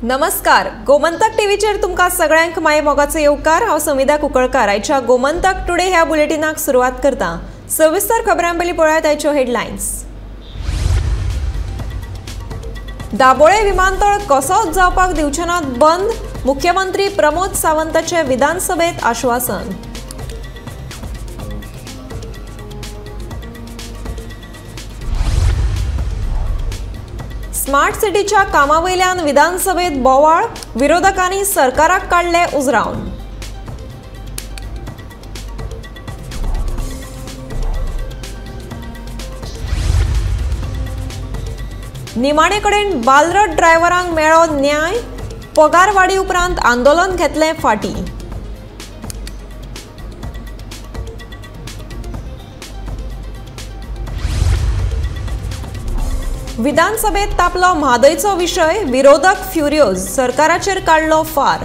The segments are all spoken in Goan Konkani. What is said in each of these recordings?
नमस्कार, गोमंतक टीव्हीचेर तुमकां सगळ्यांक माये मोगाचो येवकार। हांव समिधा कुंकळकार आयच्या गोमंतक टुडे ह्या बुलेटिनाक सुरवात करता। सविस्तर खबरां पयलीं पळयात आयच्यो हेडलायन्स। दाबोळे विमानतळ कसोच जावपाक दिवचे नात बंद, मुख्यमंत्री प्रमोद सावंताचे विधानसभेत आश्वासन। स्मार्ट सिटीच्या कामावयल्यान विधानसभेत बोवाळ, विरोधकांनी सरकाराक काडले उजरावन। निमाणे कडेन बालरथ ड्रायव्हरांक मेळ्ळो न्याय, पगार वाडी उपरांत आंदोलन घेतलें फाटी। विधानसभेत तापलो म्हादयचो विशय, विरोधक फ्युरियोज, सरकाराचेर काडलो फार।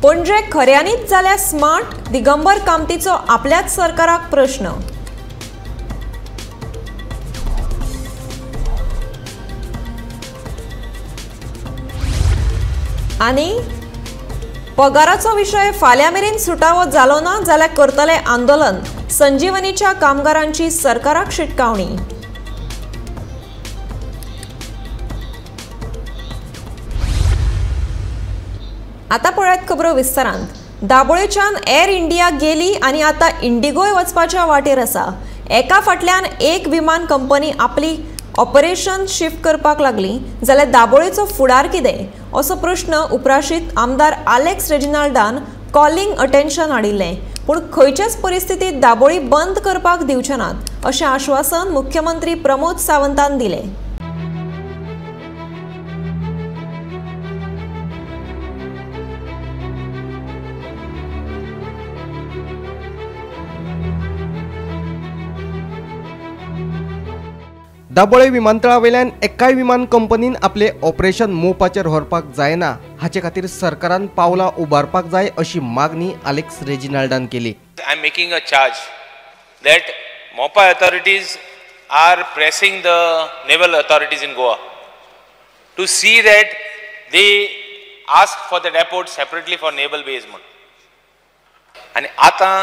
पणजे खऱ्यांनीच जाल्या स्मार्ट, दिगंबर कामतीचो आपल्याच सरकाराक प्रश्न। आनी पगाराचो विशय फाल्यां मेरेन सुटावो जालो ना जाल्यार करतले आंदोलन, संजीवनीच्या कामगारांची सरकाराक शिटकावणी। आतां पळयात खबरो विस्तारान। दाबोळेच्यान एअर इंडिया गेली आनी आतां इंडिगोय वचपाच्या वाटेर आसा। एका फाटल्यान एक विमान कंपनी आपली ऑपरेशन शिफ्ट करपाक लागली जाल्यार दाबोळेचो फुडार कितें असो प्रश्न उप्राशीत आमदार आलेक्स रेजिनाल्डान कॉलिंग अटेन्शन हाडिल्लें। पूण खंयचेच परिस्थितीत दाबोळी बंद करपाक दिवचे नात अशें आश्वासन मुख्यमंत्री प्रमोद सावंतान दिलें। दाबोळे विमानतळावेल्यान एकाय विमान कंपनीन आपले ऑपरेशन मोपाचेर व्हरपाक जायना हाचे खातीर सरकारान पावलां उबारपाक जाय अशी मागणी आलेक्स रेजिनाल्डान केली। I am making a charge that Mopa authorities are pressing the naval authorities in Goa to see that they ask for that airport separately for naval base म्हूण। आनी आतां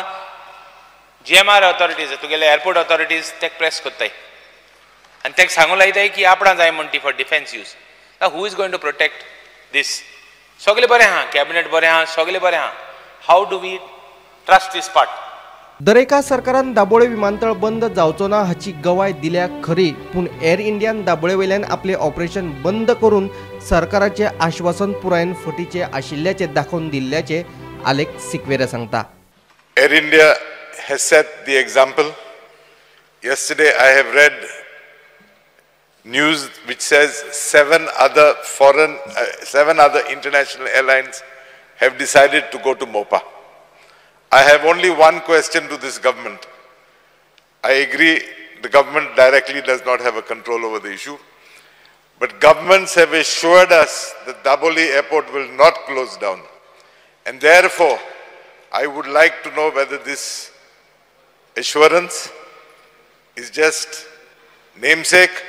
जीएमआर ऑथॉरिटीज तुगेले एअरपोर्ट ऑथॉरिटीज ते प्रेस करताय आनी ताका सांगू लायताय की आपणां जाय म्हण ती for defence use. Who is going to protect this? सगळें बरें आहा, कॅबिनेट बरें आहा, सगळें बरें आहा, how do we trust this part? दरेका सरकारान दाबोळे विमानतळ बंद जावचो ना हाची गवाय दिल्या खरी, पूण एअर इंडियान दाबोळे वयल्यान आपले ऑपरेशन बंद करून सरकाराचें आश्वासन पुरायेन फटीचें आशिल्ल्याचें दाखोवन दिल्ल्याचें आलेक्स सिक्वेरा सांगता। Air India has set the example. Yesterday I have read news which says seven other international airlines have decided to go to Mopa. I have only one question to this government. I agree the government directly does not have a control over the issue, but governments have assured us that Dabolim airport will not close down, and therefore I would like to know whether this assurance is just namesake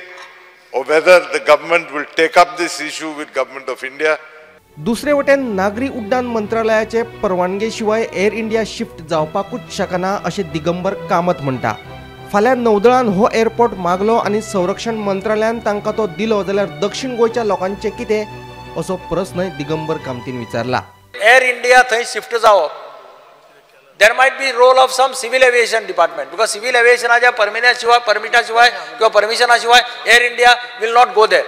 or whether the government will take up this issue with Government of India. दुसरे वटेन नागरी उड्डाण मंत्रालयाचे परवानगे शिवाय एअर इंडिया शिफ्ट जावपाकूच शकना अशें दिगंबर कामत म्हणटा। फाल्यां नौदळान हो एअरपोर्ट मागलो आनी संरक्षण मंत्रालयान तांकां तो दिलो जाल्यार दक्षिण गोंयच्या लोकांचें कितें असो प्रस्नय दिगंबर कामतीन विचारला। एअर इंडिया थंय शिफ्ट जावप, there might be role of some civil aviation department, because civil aviationाच्या परमिटा शिवाय किंवा परमिशना शिवाय Air India will not go there.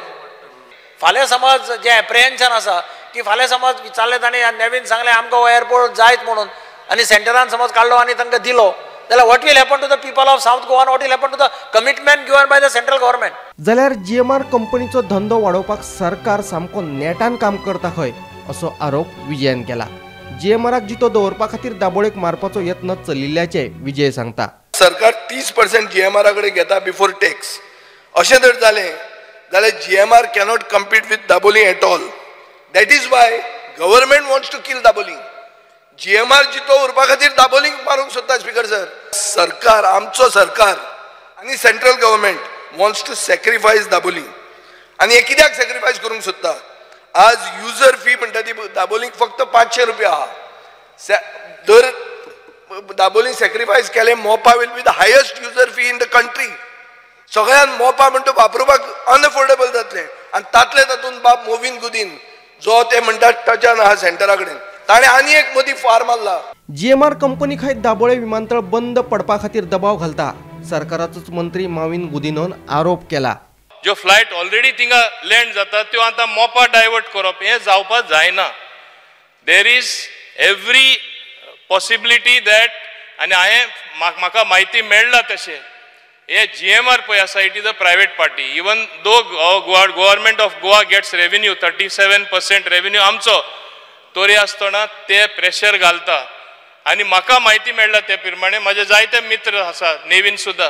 फाल्यां समज जे एप्रिहेन्शन आसा की फाल्यां समज विचारलें ताणें नवीन सांगलें आमकां हो एअरपोर्ट जायत म्हणून आनी सेंटरान समज काडलो आनी तांकां दिलो जाल्यार what will happen to the people of South Goa, what will happen to the commitment given by the central government? जाल्यार जीएमआर कंपनीचो धंदो वाडोवपाक सरकार सामको नेटान काम करता खंय असो आरोप विजयान केला। जीएमआराक जितो दवरपा खातीर दाबोळेक मारपाचो यत्न चलिल्ल्याचे विजय सांगता। सरकार 30% जीएमआरा कडेन घेता बिफोर टॅक्स। अशें जर जालें जाल्यार GMR cannot compete with Dabolim at all. That is why government wants to kill Dabolim. GMR जितो उरपा खातीर दाबोलीक मारूंक सोदता स्पीकर सर. सरकार, आमचो सरकार आनी central government wants to sacrifice Dabolim. आनी हे कित्याक सॅक्रिफायस करूंक सोदता? आज युजर फी म्हणटा ती दाबोलीक फक्त 500 रुपया आहा. दर दाबोली सॅक्रिफायस केले, Mopa will be the highest user fee in the country. सगळ्यान मोपा म्हणटा वापरुपाक अनअफोर्डेबल जातलें. आनी तातले तातूंत बाब मोविन गुदीन जो ते म्हणटात टचान आहा सेंटरा कडेन, ताणें आनी एक मदीं फार मारला. जीएमआर कंपनी खंय दाबोळे विमानतळ बंद पडपा खातीर दबाव घालता. सरकाराचोच मंत्री माविन गुदिनोन आरोप केला. ज्यो फ्लायट ऑलरेडी थिंगा लँड जाता त्यो आतां मोपा डायवर्ट करप हें जावपाक जायना. There is every possibility that, आनी हांवें म्हाका म्हायती मेळ्ळा तशें हे जीएमआर पळय आसा, it is a private party. Even though government of Goa gets revenue 37% revenue आमचो, तरी आसतना ते प्रेशर घालता. आनी म्हाका म्हायती मेळ्ळा ते प्रमाणे म्हजे जायते मित्र आसा नेवीन सुद्दां,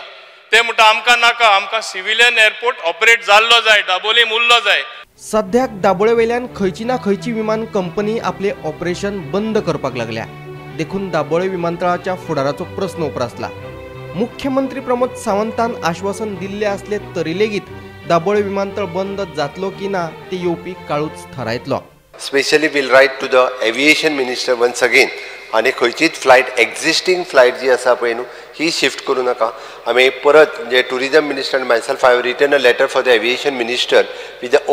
ते म्हणटा आमकां नाका, आमकां सिविलियन एअरपोर्ट ऑपरेट जाल्लो जाय, दाबोलीम उरलो जाय. सद्याक दाबोळे वयल्यान खंयची ना खंयची विमान कंपनी आपले ऑपरेशन बंद करपाक लागल्या. देखून दाबोळे विमानतळाच्या फुडाराचो प्रस्न उप्रासला. मुख्यमंत्री प्रमोद सावंतान आश्वासन दिल्ले असले तरी लेगीत दाबोळे विमानतळ बंद जातलो की ना ते येवपी काळूच थारायतलो. Specially will write to the aviation minister once again. आनी खंयचीच फ्लायट, एक्झिस्टींग फ्लायट जी आसा पळय न्हू ही शिफ्ट करूं नाका. आमी परत म्हणजे tourism minister and myself I have written a letter for the aviation minister with the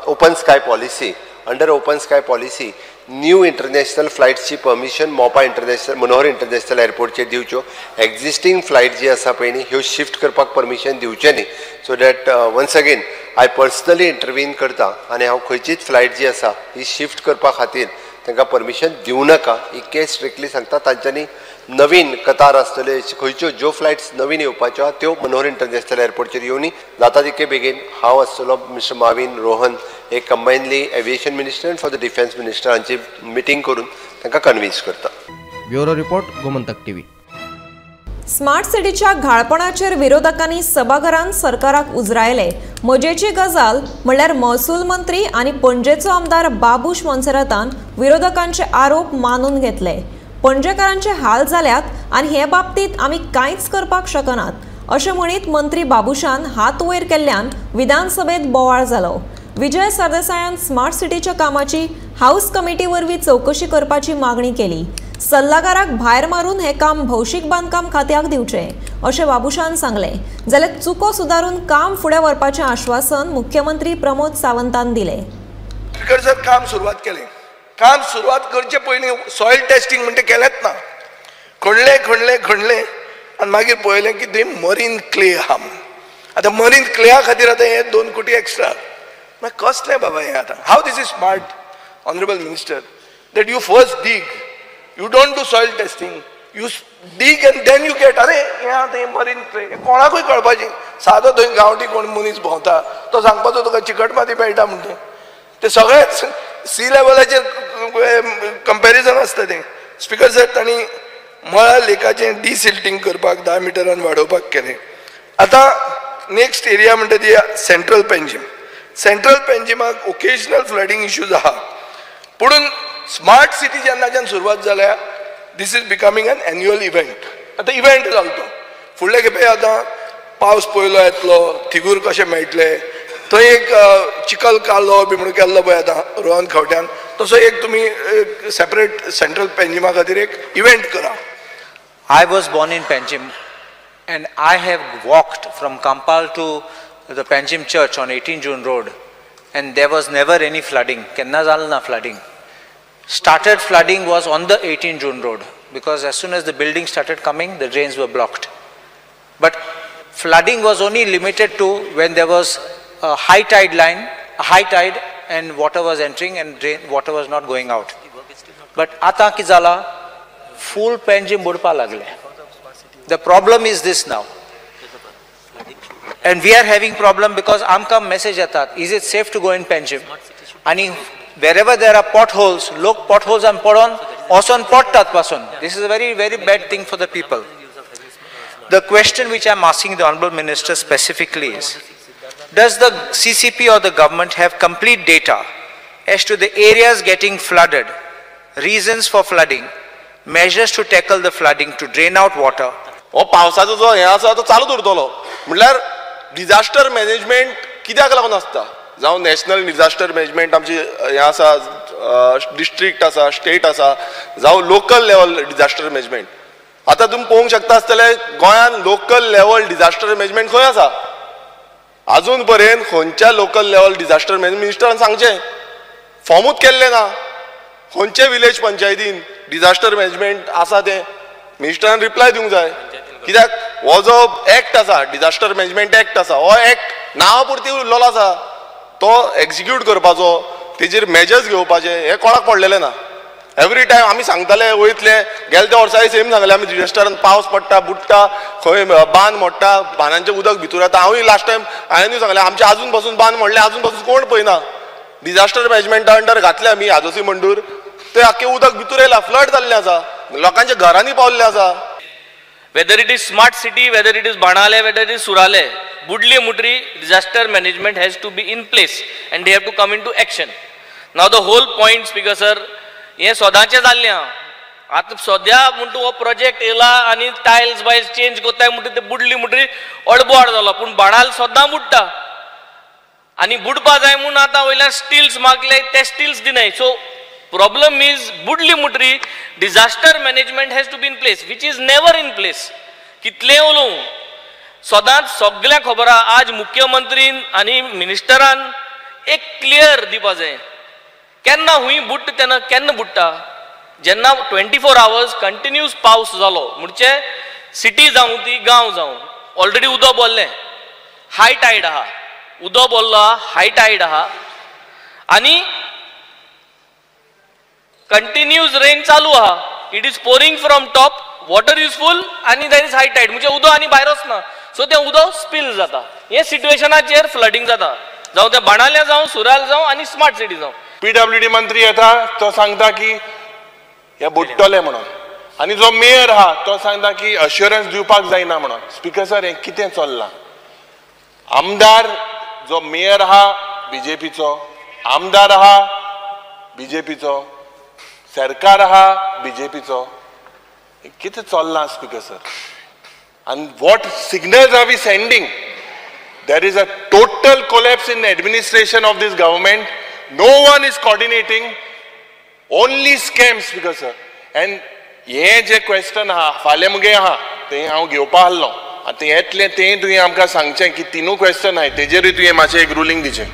open sky policy. Under open sky policy new international फ्लायट्सची permission Mopa international, Manohar international एअरपोर्टचेर दिवच्यो. एक्झिस्टींग फ्लायट जी आसा पळय न्ही ह्यो शिफ्ट करपाक परमिशन दिवचें न्ही. So that once again I personally intervene करता आनी हांव खंयचीच फ्लायट जी आसा ही शिफ्ट करपा खातीर तांकां परमिशन दिवं नाका इतकें स्ट्रिक्टली सांगता. तांच्यांनी नवीन कतार आसतल्यो खंयच्यो ज्यो फ्लायट्स नवीन येवपाच्यो आहा त्यो मनोहर इंटरनॅशनल एअरपोर्टचेर येवनी. जाता तितके बेगीन हांव आसतलो, मिस्टर माविन, रोहन एक combinedly aviation minister and for the defence minister हांची मिटींग करून तांकां कन्विन्स करता. Bureau report, Gomantak TV. Smart सिटीच्या घाळपणाचेर विरोधकांनी सभाघरांत सरकाराक उजरायले. मजेची गजाल म्हणल्यार महसूल मंत्री आनी पणजेचो आमदार बाबूश मोन्सेरातान विरोधकांचे आरोप मानून घेतले. पणजेकारांचे हाल जाल्यात आनी हे बाबतींत आमी कांयच करपाक शकनात अशें म्हणीत मंत्री बाबूशान हात वयर केल्ल्यान विधानसभेत बोवाळ जालो. विजय सरदेसायान स्मार्ट सिटीच्या कामाची हाऊस कमिटी वरवीं चवकशी करपाची मागणी केली. सल्लागाराक भायर मारून हे काम भौशीक बांदकाम खात्याक दिवचें अशें बाबूशान सांगलें. जाल्यार चुको सुदारून काम फुडें व्हरपाचें आश्वासन मुख्यमंत्री प्रमोद सावंतान दिलें. स्पीकर सर, काम सुरवात केलें. काम सुरवात करचे पयलीं सॉयल टेस्टिंग म्हणटे केलेंच ना. खणलें खणलें खणलें आनी मागीर पळयलें की थंय मरीन क्ले आहा म्हणून. आतां मरीन क्लेया खातीर आतां हे 2 कोटी एक्स्ट्रा. मागीर कसलें बाबा हें आतां? How this is smart honourable minister that you first dig, you don't do soil testing, you dig and then you get. अरे हें आतां हें मरीन क्ले कोणाकूय कळपाचें. सादो थंय गांवठी कोण मनीस भोंवता तो सांगपाचो तुका चिकट माती मेळटा म्हणटा. ते सगळेच सी लेवलाचेर कंपॅरिजन आसता तें. स्पीकर सर, तांणी मळा लेकाचें डिसिल्टींग करपाक 10 मिटरान वाडोवपाक केलें. आतां नेक्स्ट एरिया म्हणटा ती सेंट्रल पेंजीम. सेंट्रल पेंजिमाक ओकेजनल फ्लडींग इश्यूज आहा. पुणून स्मार्ट सिटी जेन्नाच्यान सुरवात जाल्या this is becoming an annual event. आतां इव्हेंट जालो तो. फुडले खेपे आतां पावस पयलो येतलो, थिगूर कशें मेळटले, थंय एक चिकल कालो बी म्हणून केल्लो पळय आतां रोहन खंवट्यान, तसो एक तुमी सेपरेट सेंट्रल पेंजिमा खातीर एक इव्हेंट करा. I was born in Panjim and I have walked from Campal to the Panjim church on 18 June Road and there was never any flooding. Kenna जालें ना flooding. Started flooding was on the 18 June Road because as soon as the building started coming, the drains were blocked. But flooding was only limited to when there was a high tide line, a high tide and water was entering and drain, water was not going out. But आता की जाला full Panjim बुडपा लागले. The problem is this now. And we are having problem because आमकां message येतात, is it safe to go in Panjim? आणि wherever there are potholes, लोक potholes आन पडोन वचोन पडटात पासून. This is a very, very bad thing for the people. The question which I am asking the Honorable Minister specifically is, does the CCP or the government have complete data as to the areas getting flooded reasons for flooding, measures to tackle the flooding to drain out water. हो पावसाचो जो हें आसा तो चालू उरतलो. म्हणल्यार डिजास्टर मॅनेजमेंट कित्याक लागून आसता, जावं नॅशनल डिजास्टर मॅनेजमेंट आमची हें आसा, डिस्ट्रिक्ट आसा, स्टेट आसा, जावं लोकल लेवल डिजास्टर मॅनेजमेंट. आतां तुमी पळोवंक शकता आसतले गोंयांत लोकल लेवल डिजास्टर मॅनेजमेंट खंय आसा. अजून पर्यंत खंयच्या लोकल लेवल डिजास्टर मॅनेजमेंट मिनिस्टरान सांगचें, फॉर्मूच केल्लें ना. खंयचे विलेज पंचायतीन डिजास्टर मॅनेजमेंट आसा तें मिनिस्टरान रिप्लाय दिवंक जाय. कित्याक हो जो एक्ट आसा, डिजास्टर मॅनेजमेंट एक्ट आसा, हो एक्ट नांवा पुरती उरलेलो आसा, तो एक्जिक्यूट करपाचो, तेजेर मेजर्स घेवपाचे हें कोणाक पडलेलें ना. एवरी टायम आमी सांगताले वयतले, गेले त्या वर्साय सेम सांगले आमी, डिजास्टरान पावस पडटा, बुडटा, खंय बांद मोडटा, बांदांचें उदक भितर येता. हांवूय लास्ट टायम हांवेंनूय सांगलें आमचें आजून पासून बांद मोडलें, आजून पासून कोण पळयना. डिजास्टर मॅनेजमेंटा अंडर घातले आमी आजोसी मंडूर, ते आख्खें उदक भितर येयलां, फ्लड जाल्लें आसा, लोकांच्या घरांनी पावल्लें आसा. Whether it is smart city, whether it is Banale, whether it is Surale, Budli Mutri, disaster management has to be in place and they have to come into action. Now the whole point, Speaker sir, हे सदांचें जाल्लें आहा. आतां सद्या म्हण तूं हो प्रोजेक्ट येयला आनी टायल्स बायल्स चेंज करताय म्हणटा ते बुडली मुटरी अडबोड जालो, पूण बाणाल सदां बुडटा आनी बुडपा जाय म्हूण आतां वयल्यान स्टिल्स मागले, ते stills दिनाय. So problem is Budli Mutri disaster management has to be in place, which is never in place. कितलें उलोवं सदांच सगळ्यांक खबर आहा. आज मुख्यमंत्रीन आनी मिनिस्टरान एक क्लियर दिवपा जाय, केन्ना हुंय बुडटा तेन्ना केन्ना बुडटा, जेन्ना 24 आवर्स कंटिन्यूस पावस जालो, म्हणजे सिटी जावं ती गांव जावं, ऑलरेडी उदक भरलें, हाय टायड आहा, उदक भरलो आहा, हाय टायड आहा आनी कंटिन्यूज रेन चालू आहा. It is pouring from top, water is full आनी there is high Tide, म्हणजे उदक आनी भायर वचना, सो तें उदक स्पिल जाता. हे सिट्युएशनाचेर फ्लडींग जाता, जावं तें बाणाल्या जावं, सुराल जावं आनी स्मार्ट सिटी जावं. पीडब्ल्यूडी मंत्री येता तो सांगता की हे बुडटले म्हणून, आनी जो मेयर आहा तो सांगता की अश्युरन्स दिवपाक जायना म्हणून. स्पीकर सर, हें कितें चल्लां? आमदार जो मेयर आहा बीजेपीचो, आमदार आहा बीजेपीचो, सरकार आहा बीजेपीचो, कितें चल्लां स्पीकर सर? आनी what signals are we sending? There is a total collapse in administration of this government. No one is coordinating, only scams, Speaker sir. And हे जे क्वेश्चन आहा फाल्यां मुगे आहा तें हांव घेवपा आहलो, आतां येतलें तें तुवें आमकां सांगचें की तिनूय क्वेश्चन आहाय तेजेरूय तुवें मातशें एक रुलींग दिचें.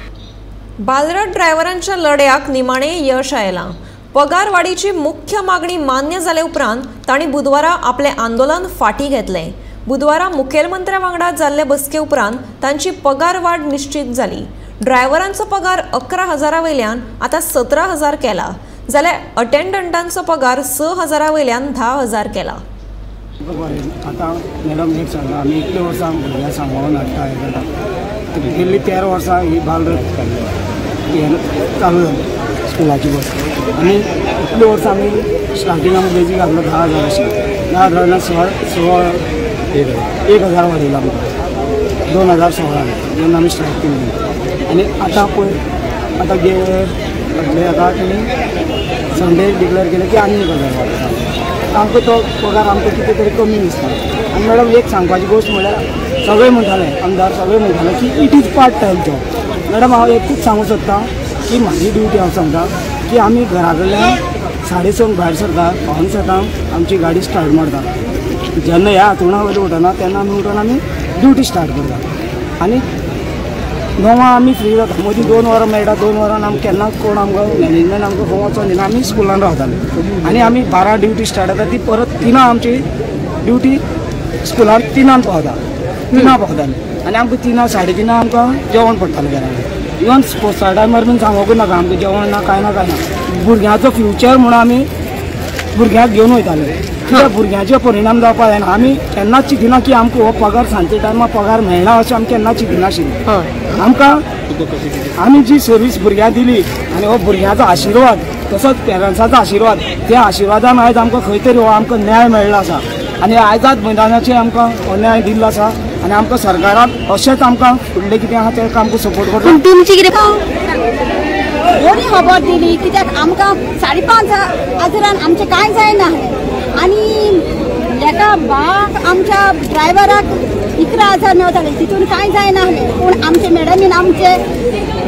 बालरथ ड्रायव्हरांच्या लढ्याक निमाणें यश आयलां. पगार वाडीची मुख्य मागणी मान्य जाले उपरांत तांणी बुधवारा आपलें आंदोलन फाटीं घेतलें. बुधवारा मुखेलमंत्र्या वांगडा जाल्ले बसके उपरांत तांची पगार वाड निश्चित जाली. ड्रायव्हरांचो पगार 11,000 वयल्यान आतां 17,000 केला, जाल्यार अटेंडंटांचो पगार 6,000 वयल्यान 10,000 केला. आतां मॅडम एक सांगा, आमी इतलीं वर्सां भुरग्यांक सांबाळून हाडटा हें जाता, गेल्ली 13 वर्सां ही बालरथ चालू जाली स्कुलाची बस, आनी इतलीं वर्सां आमी स्टार्टींग आमी बेजीक घातलो 10,000 अशें, 10,000 16 1,000 वाडयला आमकां 2016 जेन्ना आमी स्टार्ट केल्ली. आनी आतां पळय आतां गे आतां तेणी संडे डिक्लेअर केलें की आनी 1,000 वाडयता. आमकां तो पगार आमकां कितें तरी कमी दिसता. आनी मॅडम एक सांगपाची गोश्ट म्हणल्यार सगळे म्हणटाले आमदार सगळे म्हणटाले की it is part time job. Madam हांव एकूच सांगूंक सोदता की म्हाजी ड्युटी हांव सांगता की आमी घरा कडल्यान 6:30 भायर सरता, 6:45 आमची गाडी स्टार्ट मारता. जेन्ना ह्या हातुणा वयले उठना तेन्ना आमी उठून आमी ड्युटी स्टार्ट करता आनी 9 आमी फ्री जाता. मदीं 2 वरां मेळटा, 2 वरां आमकां केन्नाच कोण आमकां मॅनेजमेंट आमकां खंय वचोन दिना, आमी स्कुलान रावताले. आनी आमी 12 ड्युटी स्टार्ट जाता ती परत 3 आमची ड्युटी स्कुलान 3 पावता, 3 पावताले आनी आमकां 3 3:30 आमकां जेवण पडटालें घरा. इवन स्पोर्ट्सा टायमार बीन सांगूंक नाका, आमकां जेवण ना कांय ना कांय ना. भुरग्यांचो फ्युचर म्हणून आमी भुरग्यांक घेवन वयताले, कित्याक भुरग्यांचेर परिणाम जावपाक जायना. आमी केन्नाच चिंतिना की आमकां हो पगार सांजच्या टायमार पगार मेळना अशें आमी केन्नाच चिंतिनाशिल्लें. आमकां आमी जी सर्वीस भुरग्यांक दिली आनी हो भुरग्यांचो आशिर्वाद तसोच पेरंट्साचो आशिर्वाद, त्या आशिर्वादान आयज आमकां खंय तरी हो आमकां न्याय मेळ्ळो आसा आनी आयजाद मैदानाचेर आमकां हो न्याय दिल्लो आसा. आनी आमकां सरकारान अशेंच आमकां फुडलें कितें आहा तें आमकां सपोर्ट करता. तुमची कितें बरी खबर दिली कित्याक आमकां 5,500 आमचें कांय जायना आसलें आनी एका बाक आमच्या ड्रायव्हराक 11,000 मेळटाले तितून कांय जायना आसलें पूण आमचे मॅडमीन आमचे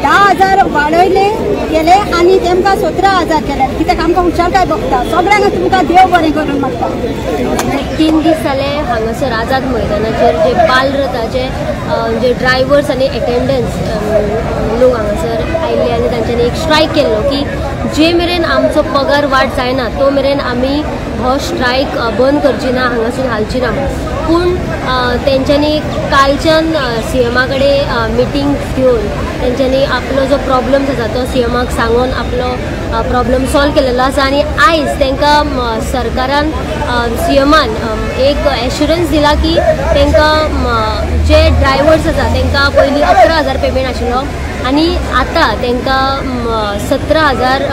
10,000 वाडयले केले आनी तेमकां 17,000 केले कित्याक आमकां हुशारकाय बघता सगळ्यांक तुमकां देव बरें करून मागता. 3 दीस जाले हांगासर आझाद मैदानाचेर जे बालरथाचे जे ड्रायव्हर्स आनी एटेंडन्स लोक हांगासर आयिल्ले आनी तांच्यांनी एक स्ट्रायक केल्लो की जे मेरेन आमचो पगार वाड जायना तो मेरेन आमी हो स्ट्रायक बंद करची ना, हांगासून हालची ना. पूण तेंच्यांनी कालच्यान सीएमा कडेन मिटींग घेवन तेंच्यांनी आपलो जो प्रॉब्लम्स आसा तो सीएमाक सांगून आपलो प्रॉब्लम सॉल्व केलेलो आसा आनी आयज तांकां सरकारान सीएमान एक एश्युरन्स दिला की तांकां जे ड्रायव्हर्स आसा तांकां पयलीं 11,000 पेमेंट आशिल्लो आनी आतां तांकां 17,000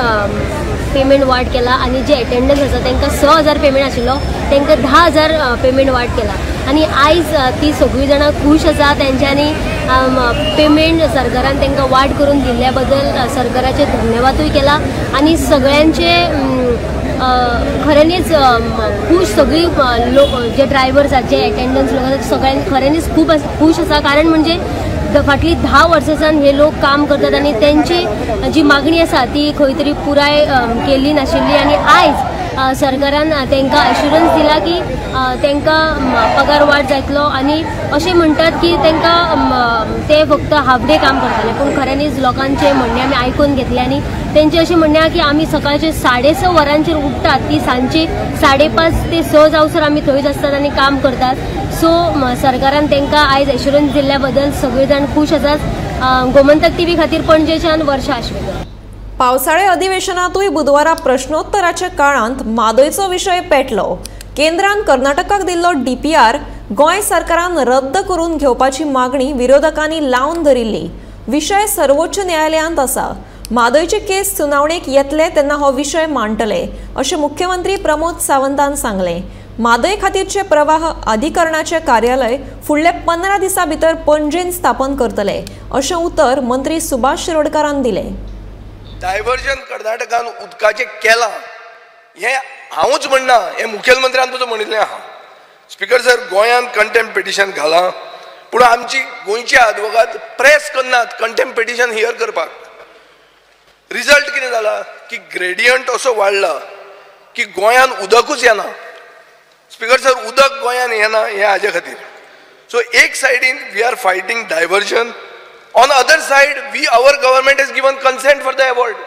पेमेंट वाड केला आनी जे एटेंडन्स आसा तांकां 6,000 पेमेंट आशिल्लो तांकां 10,000 पेमेंट वाड केला आनी आयज ती सगळीं जाणां खूश आसा. तेंच्यांनी पेमेंट सरकारान तांकां वाड करून दिल्ल्या बद्दल सरकाराचे धन्यवादूय केला आनी सगळ्यांचे खऱ्यांनीच खूश सगळीं लोक जे ड्रायव्हर्स आसा जे एटेंडन्स लोक आसा सगळ्यांनी खऱ्यांनीच खूब खूश आसा. कारण म्हणजे फाटलीं 10 वर्सां सावन हे लोक काम करतात आनी तेंची जी मागणी आसा ती खंय तरी पुराय केल्ली नाशिल्ली आनी आयज सरकारान तांकां एश्युरन्स दिला की तांकां पगार वाड जातलो आनी अशें म्हणटात की तांकां ते फक्त हाफ डे काम करताले पूण खऱ्यांनीच लोकांचें म्हणणें आमी आयकून घेतलें आनी तेंचें अशें म्हणणें आहा की आमी सकाळचे 6:30 वरांचेर उठ्ठात ती सांजची 5:30 ते 6 जावसर आमी थंयच आसतात आनी काम करतात. सो सरकारान तांकां आयज एश्युरन्स दिल्ल्या बद्दल सगळे जाण खूश आसात. गोमंतक टीव्ही खातीर पणजेच्यान वर्षा आश्वेकर. पावसाळे अधिवेशनातूय बुधवारा प्रश्नोत्तराच्या काळांत म्हादयचो विशय पेटलो. केंद्रान कर्नाटकाक दिल्लो डीपीआर गोंय सरकारान रद्द करून घेवपाची मागणी विरोधकांनी लावन धरिल्ली. विशय सर्वोच्च न्यायालयांत आसा. म्हादयचे केस सुनावणेक येतले तेन्ना हो विशय मांडटले अशें मुख्यमंत्री प्रमोद सावंतान सांगलें. म्हादय खातीरचे प्रवाह अधिकरणाचे कार्यालय फुडल्या 15 दिसां भितर पणजेन स्थापन करतले अशें उतर मंत्री सुभाष शिरोडकारान दिलें. डायवर्जन कर्नाटकान उदकाचें केलां हें हांवूच म्हणना, हें मुखेलमंत्र्यान तुजो म्हणिल्लें आहा. स्पीकर सर, गोंयान कंटेम्प्ट पिटिशन घालां पूण आमची गोंयची आदवोगाद प्रेस करनात कंटेम्प्ट पिटिशन here करपाक. रिजल्ट कितें जाला की ग्रेडियंट असो वाडला की गोंयान उदकूच येना. स्पीकर सर, उदक गोंयान येना हें हाजे खातीर. सो एक सायडीन we are fighting diversion, on other side we our government has given consent for the award.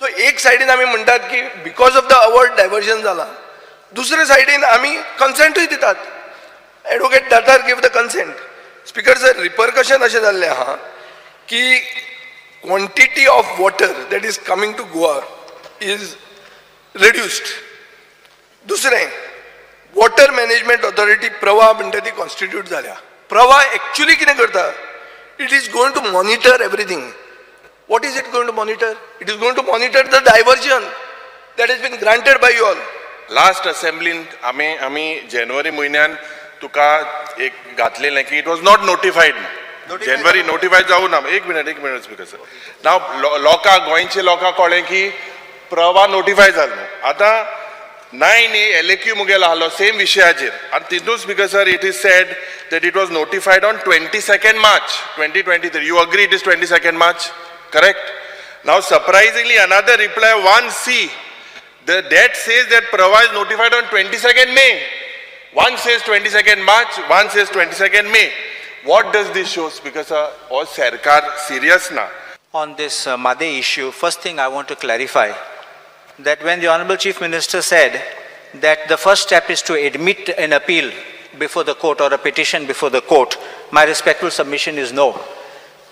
So एक सायडीन आमी म्हणटात की because of the award diversion जाला, दुसरे सायडीन आमी कन्सेंटूय दितात. Advocate Datar give the consent. Speaker sir, repercussion अशें जाल्लें आहा की quantity of water that is coming to Goa is reduced. दुसरें, वॉटर मॅनेजमेंट ऑथॉरिटी प्रवाह म्हणटा ती कॉन्स्टिट्यूट जाल्या. प्रवाह एक्चुअली कितें करता, it is going to monitor everything. What is it going to monitor? It is going to monitor the diversion that has been granted by you all. Last असेंब्लीन आमी जानेवारी म्हयन्यान तुका एक घातलेलें की it was not notified. January notify जावं ना. एक मिनट स्पीकर सर. नाव लोकांक, गोंयचे लोकांक कळ्ळें की प्रवाह नोटिफाय जालो. आतां 9A LAQ मुगेलो आहलो सेम विशयाचेर आनी तितून speaker sir it is said that it was notified on 22 March 2023. You agree it is 22 March, correct? Now surprisingly another reply 1C, the that says that Pravah is notified on 22 May. One says 22 March, one says 22 May. What does this show, Speaker sir? Or sarkar serious na? On this Mhadei issue, first thing I want to clarify that when the Honorable Chief Minister said that the first step is to admit an appeal before the court or a petition before the court, my respectful submission is no.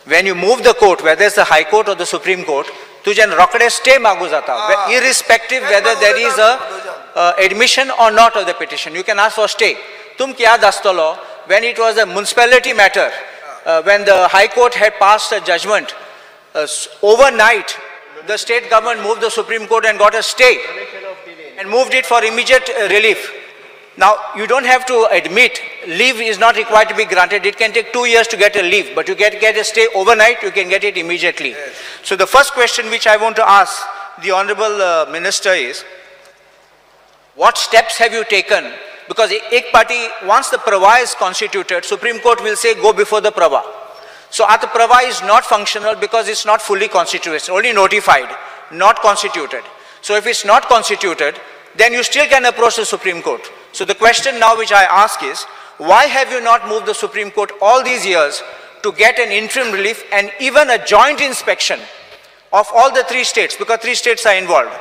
When you move the court, whether it's the High Court or the Supreme Court, तुझ्यान रोकडे स्टे मागू जाता, irrespective whether there is a admission or not of the petition. You can ask for stay. तुमकां याद आसतलो, when it was a municipality matter, when the High Court had passed a judgment, overnight the state government moved the Supreme Court and got a stay and moved it for immediate relief. Now, you don't have to admit, leave is not required to be granted. It can take 2 years to get a leave, but you get a stay overnight, you can get it immediately. Yes. So the first question which I want to ask the Honorable Minister is, what steps have you taken? Because ek party, once the Pravah is constituted, Supreme Court will say go before the Pravah. So at the Pravah is not functional because it's not fully constituted, it's only notified, not constituted. So if it's not constituted, then you still can approach the Supreme Court. So the question now which I ask is, why have you not moved the Supreme Court all these years to get an interim relief and even a joint inspection of all the 3 states, because 3 states are involved?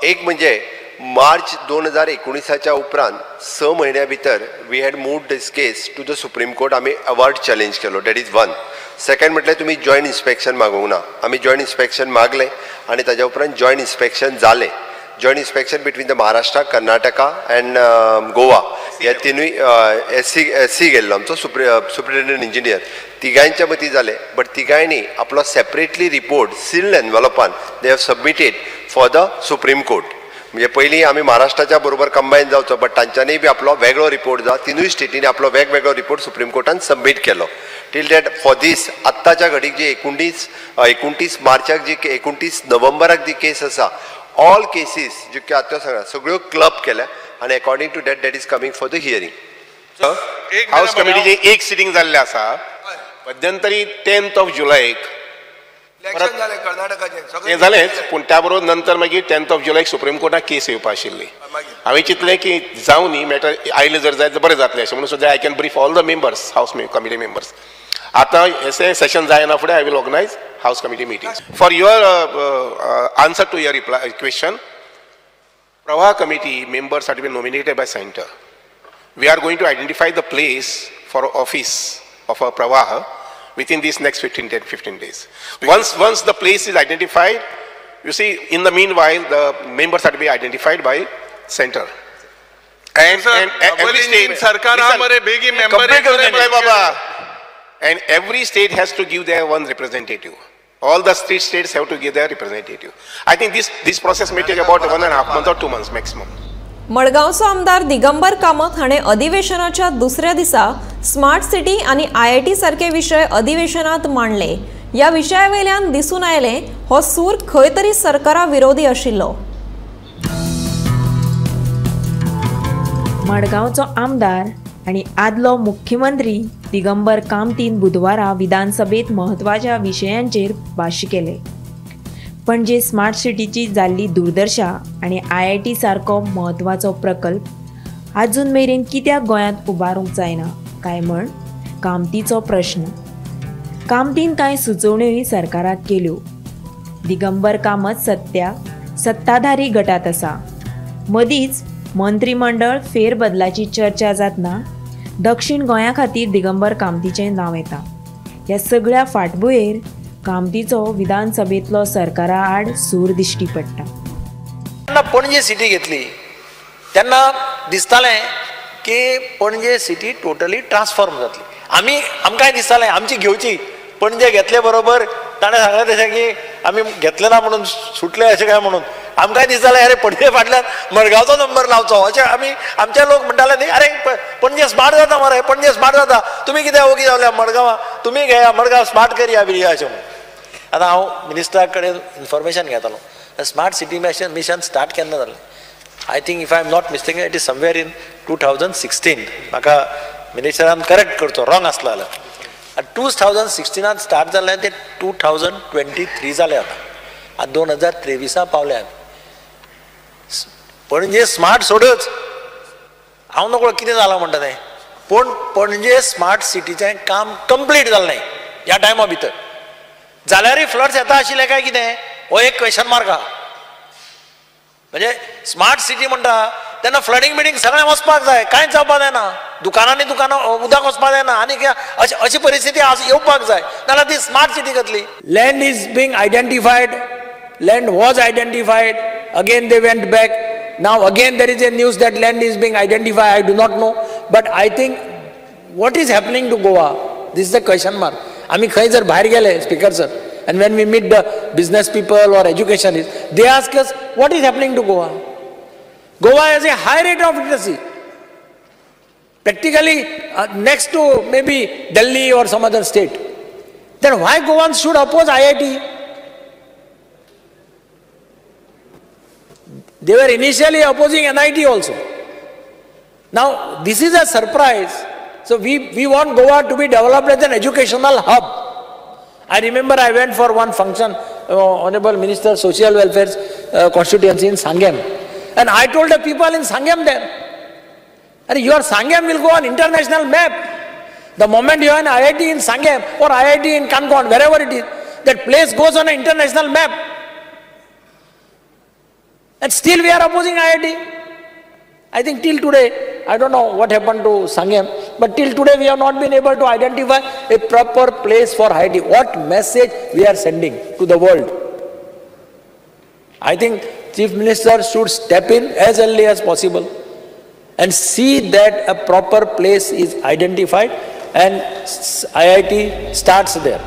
एक म्हणजे मार्च 2019 उपरांत 6 म्हयन्या भितर we had moved this case to the Supreme Court. आमी अवॉर्ड चॅलेंज केलो, that is one. Second म्हटल्यार तुमी जॉयंट इन्स्पेक्शन मागूंक ना, आमी जॉयंट इन्स्पेक्शन मागलें आनी ताज्या उपरांत जॉयंट इन्स्पेक्शन जालें. Joint inspection between the Maharashtra, Karnataka and Goa ह्या तिनूय एस सी गेल्लो आमचो सुप्रिटेंडंट इंजिनियर, तिगांयच्या मतीं जालें. बट तिगांयनी आपलो सेपरेटली रिपोर्ट सिल्ड एनवेलपान they have submitted for the Supreme Court. म्हणजे पयलीं आमी महाराष्ट्राच्या बरोबर कंबायन जावचो, बट तांच्यांनी बी आपलो वेगळो रिपोर्ट जा, तिनूय स्टेटींनी आपलो वेगवेगळो रिपोर्ट सुप्रीम कोर्टान सबमीट केलो. टील that for these आत्ताच्या घडीक जी 29 मार्चाक जी 29 नोव्हेंबराक जी केस आसा, ऑल केसीस ज्यो आतां सांगला सगळ्यो क्लब केल्या आनी according to that that is coming for the hearing. House कमिटीची एक सिटींग जाल्ली आसा मध्यंतरी 10th of जुलैक तें जालेंच, पूण त्या बरोबर नंतर मागीर 10th of जुलैक सुप्रीम कोर्टाक केस येवपा आशिल्ली. हांवें चिंतलें की जावं न्ही मॅटर आयलें जर जायत बरें जातलें अशें म्हणून सुद्दां I can brief all the members, house committee members. आतां हें सेशन जायना फुडें I will organise house committee meeting. For your answer to your reply question, Pravah committee members are to be nominated by centre. We are going to identify the place for office of a Pravah within these next 15 days. Once the place is identified, you see, in the meanwhile, the members are to be identified by center. And, sir, and every state, and every state has to give their one representative. All the three states have to give their representative. I think this process may take about 1.5 months or 2 months maximum. मडगांवचो आमदार दिगंबर कामत हाणें अधिवेशनाच्या दुसऱ्या दिसा स्मार्ट सिटी आनी आयआयटी सारके विशय अधिवेशनात मांडले. ह्या विशयावेल्यान दिसून आयलें हो सूर खंय तरी सरकारा विरोधी आशिल्लो. मडगांवचो आमदार आनी आदलो मुख्यमंत्री दिगंबर कामतीन बुधवारा विधानसभेत म्हत्वाच्या विशयांचेर भाश्य केलें. पणजे स्मार्ट सिटीची जाल्ली दुर्दशा आनी आयआयटी सारको म्हत्वाचो प्रकल्प आजून मेरेन कित्याक गोंयांत उबारूंक जायना काय म्हण कामतीचो प्रश्न. कामतीन कांय सुचोवण्योय सरकाराक केल्यो. दिगंबर कामत सत्या सत्ताधारी गटात आसा. मदींच मंत्रीमंडळ फेरबदलाची चर्चा जातना दक्षिण गोंया खातीर दिगंबर कामतीचें नांव येता. ह्या सगळ्या फाटभुंयेर कामतीचो विधानसभेतलो सरकारा आड सूर दिश्टी पडटा. जेन्ना पणजे सिटी घेतली तेन्ना दिसतालें की पणजे सिटी टोटली ट्रान्सफॉर्म जातली. आमी आमकांय दिसतालें आमची घेवची. पणजे घेतले बरोबर ताणें सांगलें तशें की आमी घेतले ना म्हणून सुटले अशें काय म्हणून आमकांय दिसतालें अरे पणजे फाटल्यान मडगांवचो नंबर लावचो अशें आमी आमचे लोक म्हणटाले न्ही, अरे पणजे स्मार्ट जाता मरे, पणजे स्मार्ट जाता, तुमी कित्याक ओगी जावल्या मडगांवां, तुमी घेया मडगांव स्मार्ट करया बिरया अशें म्हणून. आतां हांव मिनिस्टरा कडेन इन्फॉर्मेशन घेतालो स्मार्ट सिटी मिशन स्टार्ट केन्ना जालें. I think if I am not mistaken it is somewhere in 2016. म्हाका मिनिस्टरान करेक्ट करचो रॉंग आसलो जाल्यार. 2016 स्टार्ट जालें तें 2023 जालें आतां. आतां 2023 पावले आमी. पणजे स्मार्ट सोडच हांव नकळो कितें जालां म्हणटा तें, पूण पणजे स्मार्ट सिटीचें काम कंप्लीट जालें ह्या टायमा भितर. जाल्यारय फ्लड्स येता आशिल्ले काय कितें हो एक क्वेश्चन मार्क आहा. म्हणजे स्मार्ट सिटी म्हणटा तेन्ना फ्लडींग बिडींग सगळें वचपाक जाय, कांयच जावपाक जायना, दुकानांनी दुकानां उदक वचपाक जायना आनी अशी परिस्थिती येवपाक जाय, नाल्यार ती स्मार्ट सिटी कसली. Land is being identified, land was identified, again they went back. Now again there is a news that land is being identified. I do not know, but I think what is happening to Goa, this is the question mark. आमी खंय जर भायर गेले speaker sir, and when we meet the business people or educationist, they ask us what is happening to Goa. Goa has a high rate of literacy. Practically next to maybe Delhi or some other state. Then why Goans should oppose IIT? They were initially opposing NIT also. Now, this is a surprise. So we want Goa to be developed as an educational hub. I remember I went for one function, Honorable Minister Social Welfare's constituency in Sangem. And I told the people in Sangem there, your Sangem will go on international map. The moment you have an IIT in Sangem or IIT in Canacona, wherever it is, that place goes on an international map. And still we are opposing IIT. I think till today, I don't know what happened to Sangem, but till today we have not been able to identify a proper place for IIT. What message we are sending to the world? I think Chief Minister should step in as early as possible and see that a proper place is identified and IIT starts there.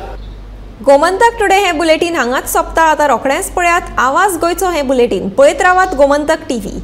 Gomantak today हे बुलेटीन हांगाच सोंपता. आतां रोखडेंच पळयात आवाज गोंयचो हें बुलेटीन. पळयत रावात गोमंतक टीव्ही.